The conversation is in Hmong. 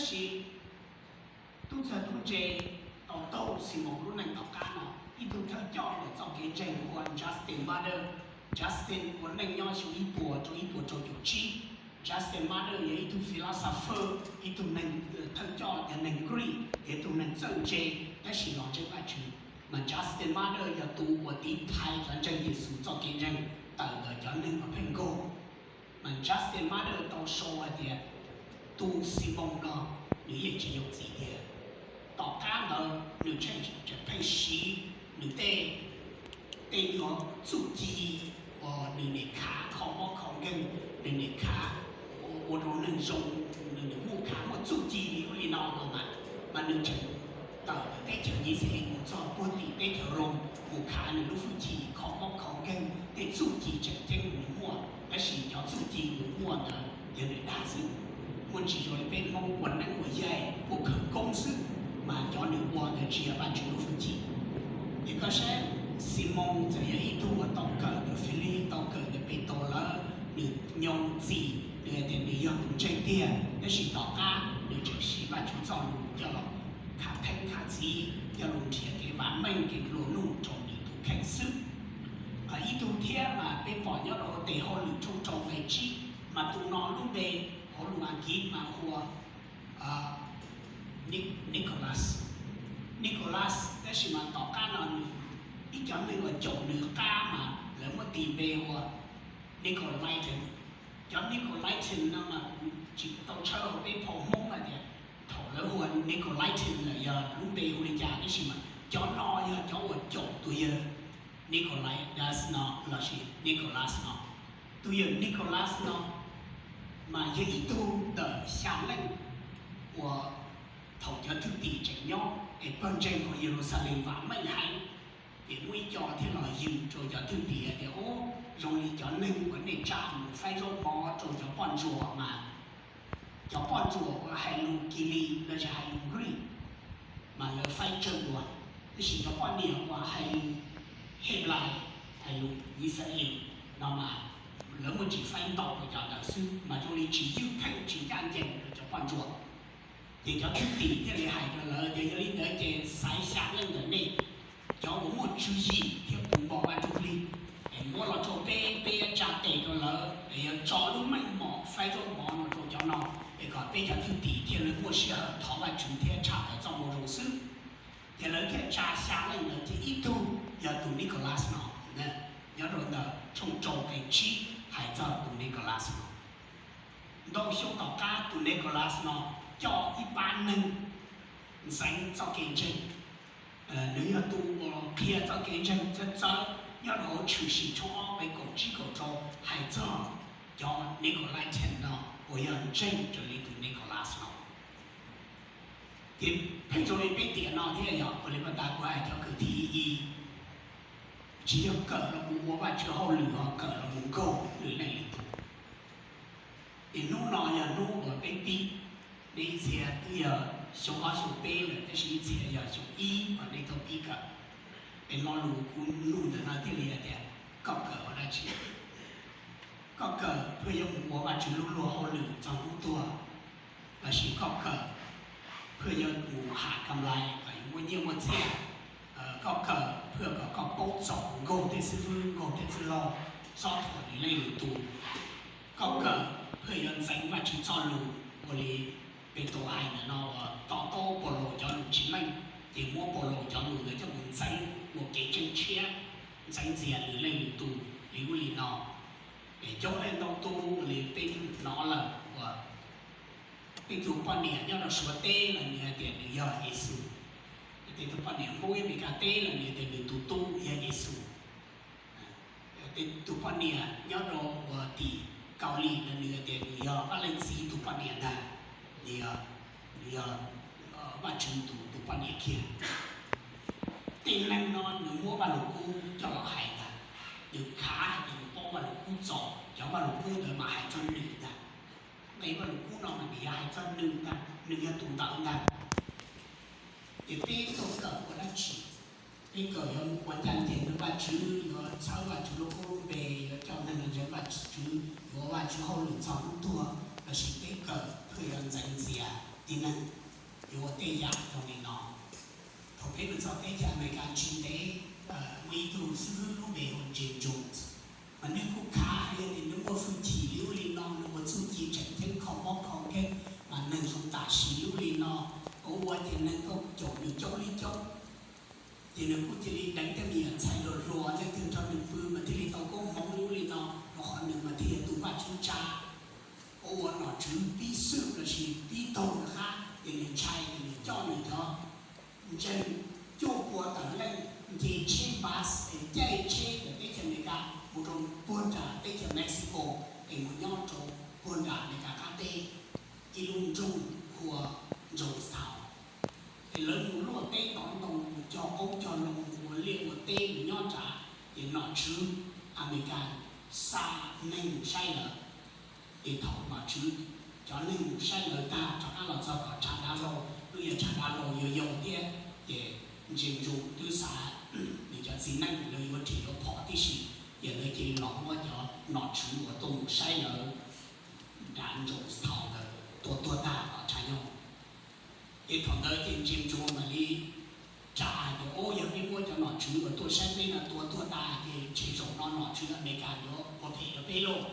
Sis tub txawg tub ntse tau taug Ximoos lub neej tom qab no, ib tug thawj coj ntawm txoj kev ntseeg hu ua Justin Martyr. Justin ua neej nyob xyoo ib puas rau ib puas rau caum tsib. Justin Martyr yog ib tug philosopher, ib tug neeg, thawj coj cov neeg Greek, yog ib tug neeg txawj ntse tab sis los ntseeg Vajtswv. Mas Justin Martyr yog tus uas tiv thaiv cov ntseeg Yexus txoj kev ntseeg tawm ntawm cov neeg uas pheej nkaug. Mas Justin Martyr tau sau hais tias tus Ximoos no nws yeej tsis yog txiv tiag. Tom qab ntawd nws tseem pheej siv nws tej, tej nyuag txuj ci uas nws niam khav kho mob kho nkeeg, nws niam khav ua rau neeg zoo, nws muaj khav muaj txuj ci li ub li no no mas, mas nws tseem tawm teb chaws Yixalayees mus txog puag tim teb chaws Loos mus khav nws lub hwj chim kho mob kho nkeeg, tej txuj ci tseem ceeb nws muaj, tab sis cov txuj ci nws muaj ntawd yog nws dag xwb. Muaj tsis zoo li peb Hmoob ua neeb ua yaig ua khawv koob xwb, mas cov nws ua ntawd tsis yog Vajtswv lub hwj chim. Ces koj saib, Ximoos txawm yog ib tug uas tau kawm ntawm Filip, tau kawm ntawm Petus lawv, nws nyo mus txim, nws hais tias nws yog tus ntseeg tiag, tab sis tom qab nws tseem siv Vajtswv txoj lus coj los khav theeb khav txiv, coj los nrhiav kev vam meej kev nplua nuj rau nws tus kheej xwb. Ib tug thiab mas peb pom nyob rau tes hauj lwm tshooj rau nqe tsib, mas tus no lub npe hauv lus Askiv mas hu ua Nicholas. Nicholas, tab sis mas tom qab no nws, ib cov neeg uas caum nws qab mas lawv muab tis npe ua Nicolaitan. Cov Nicolaitan no mas tsis tau tshawb hauv peb phau Hmoob hais tias thaum lawv hu ua Nicolaitan lawm yog lub npe hu li cas, tab sis mas cov no yog cov uas caum tus yawg Nicolaitas no lossis Nicholas no. Tus yawg Nicholas no mas yog ib tug ntawm xya leej uas thaum cov thwj tim tseem nyob es pawg ntseeg hauv Yeluxalees vam meej heev, ces muaj ib co thiaj los yws rau cov thwj tim tias, Ub, zoo li cov neeg uas nej tsa mus faib zaub mov rau cov poj ntsuam mas cov poj ntsuam uas hais lus Kilis lossis hais lus Greek mas lawv faib tsawg dua, tab sis cov poj niam uas hais lus Henplais, hais lus Yixalayees no mas lawv muaj tsis faib ntau rau cov ntawd xwb, mas zoo li tsis ywj pheej tsis ncaj ncees rau cov poj ntsuam. Ces cov thwj tim thiaj li hais rau lawv tias, Yog li ntawd ces xaiv xya leej ntawm nej, cov uas muaj tswv yim thiab puv npo Vajtswv hli, es muab los rau peb, peb yuav tsa tes rau lawv es yuav tso lub meej mom faib zaub mov no rau cov no, es kom peb cov thwj tim thiaj li muaj sij hawm thov Vajtswv thiab tshaj tawm txoj moo zoo xwb. Ces lawv thiaj tsa xya leej ntawd ces ib tug yog tus Nicholas no. Nyob rau ntawm tshooj rau nqe tsib hais txog tus Nicholas no. Ntau xyoo tom qab tus Nicholas no coj ib pab neeg ntxeev txoj kev ntseeg. Nws yog tus uas qhia txoj kev ntseeg txawv txawv nyob rau hauv Tshwm Sim tshooj ob nqe kaum tsib kaum rau hais txog cov Nicolaitan no uas yog ntseeg raws li tus Nicholas no. Ces pheej zoo li peb tiam no thiab yog ua li pas tas kuv hais cov kwv tij, tsis yog kawm los mus ua Vajtswv hauj lwm, ho kawm los mus nkaug lwm leej lwm tus. Ces hnub no yog hnub uas peb pib, nej ib txhia twb yog xyoo ob xyoo peb lawm, tab sis ib txhia yog xyoo ib uas nej tau pib kawm. Es lo lus kuv nug ntawm no thiaj li hais tias, koj kawm ua dab tsi? Koj kawm pheej yuav mus ua Vajtswv lub luag hauj lwm txog hnub tuag, lossis koj kawm pheej yuav mus ham kam lais kom yuav muaj nyiaj muaj txiaj? Koj kawm pheej kom koj paub txaus nkaug tej xib fwb, nkaug tej txwj laug, txob thuam lwm leej lwm tus? Koj kawm pheej yuav ntxeev Vajtswv txoj lus ua li Petus hais ntawm no uas to taub Paulus cov lus tsis meej, ces muab Paulus cov lus ntawd coj mus ntxeev ua kev tseem tshiab, ntxeev ntxias lwm leej lwm tus li ub li no? Es coob leej ntau tus ua li peb hnov lawm uas tej tus poj niam nyob rau Suav teb los nws hais tias nws yog Yexus, tej tus poj niam Hmoob nyob Meskas teb los nws hais tias nws tus tub yog Yexus. Tej tus poj niam nyob rau uas tim Kaus Lim los nws hais tias nws yog Vaj Leej Txiv tus poj niam ntag, nws yog, nws yog Vajtswv tus, tus poj niam kiag. Tej neeg no nws muab Vaj Lug Kub coj los hais ntag, nws khav hais tias nws paub Vaj Lug Kub txaus, cov Vaj Lug Kub ntawd mas hais txog nws ntag. Nqe Vaj Lug Kub no mas nws yog hais txog nws ntag, nws yog tus ntawd ntag. Ces peb tuaj kawm ua dab tsi? Peb kawm yuav ua ncaj ncees rau Vajtswv, yuav txhawb Vajtswv lub koob lub npe, yuav coj neeg los ntseeg Vajtswv, yuav ua Vajtswv hauj lwm txog hnub tuag, lossis peb kawm pheej yuav ntxeev ntxias txiv neej yuav ua tej yam zoo li no. Thaum peb mus txog teb chaws Amelikas tsis ntev, muaj ib tug xib hwb lub npe hu Jim Jones, mas nws kuj khav hais tias nws muaj hwj chim li ub li no, nws ua txuj ci tseem ceeb kho mob kho nkeeg, mas neeg zoo tam sim li ub li no, ua ua ces neeg kuj caum nws coob li coob. Ces nws kuj cia li deev tej me nyuam ntxhais hluas hluas leej twg nrog nws pw mas thiaj li tau koob hmoov li ub li no, rau qhov nws mas thiaj yog tus Vajtswv tsa, ua ua nom tswv pib xwb lossis pib taug nws qab, ces nws ntshai ces nws coj nws cov ntseeg cuaj pua tawm leej nce tsheb bus es caij tsheb ntawm teb chaws Amelikas mus rau puag nram teb chaws Mexico, es mus nyob rau puag nram Amelikas qab teb ib lub nroog hu ua Jonestown. Es lawv mus luaj teb tov ntoo, mus cog qoob cog loo, mus ua liaj ua teb, mus nyob nrad, ces nom tswv Amelikas xa neeg mus saib lawv. Ces thaum nom tswv cov neeg mus saib lawv tag rov qab los txog tom tshav dav hlau, lub yog tshav dav hlau yau yau thiab, ces Jim Jones twb xav nws cov txiv neej lawv yuav ris yuav phom tib si, ces lawv cia li los muab cov nom tswv uas tuaj mus saib lawv nram Jonestown ntawd tua tuag tag tom tshav nyoog. Ces thaum ntawd ces Jim Jones mam li ras hais tias, Ub, yog peb muab cov nom tswv uas tuaj saib peb no tua tuag tag ces ntshe zaum no nom tswv Amelikas yuav ua phem rau peb lauj.